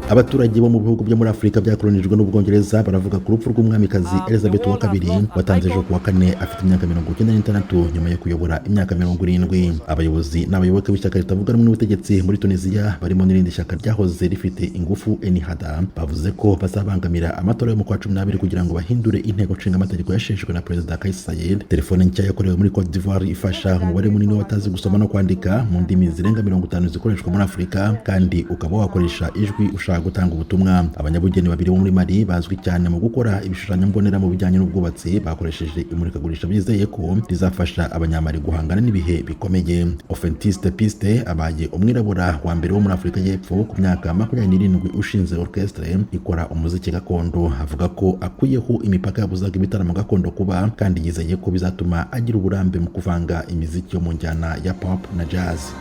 Abaturage bo mu bihugu byo muri Afurika byakolonijwe n'Ubwongereza baravuga ku rupfu rw'Umwamikazi Elizabeth wa Kabiri, watanze ejo kuwa kane afite imyaka 96, nyuma yo kuyobora imyaka 70. Abayobozi n'abayoboke b'ishyaka ritavuga rumwe n'ubutegetsi muri Tunisiya, barimo n'irindi shyaka ryahoze rifite ingufu Ennahda, bavuze ko bazabangamira amatora yo mu kwa 12 kugira ngo bahindure inteko nshingamategeko yasheshwe na Perezida Kais Saied. Telefone nshya yakorewe muri Cote d'Ivoire ifasha umubare munini w'abatazi gusoma no kwandika mu ndimi zirenga 50 zikoreshwa muri Afurika, kandi ukaba wakoresha ijwi ushaka gutanga ubutumwa. Abanyabugeni babiri bo muri Mali bazwi cyane mu gukora ibishushanyo mbonera mu bijyanye n'ubwubatsi bakoresheje imurikagurisha bizeye ko rizafasha Abanyamali guhangana n'ibihe bikomeye. Offentiste Piste abaye umwirabura wa mbere wo muri Afurika y'Epfo ku myaka 27 ushinze orchestre ikora umuziki gakondo. Avuga ko akuyeho imipaka yabuzaga ibitaramo gakondo kuba, kandi yizeye ko bizatuma agira uburambe mu kuvanga imiziki yo mu njyana ya pop na jazz.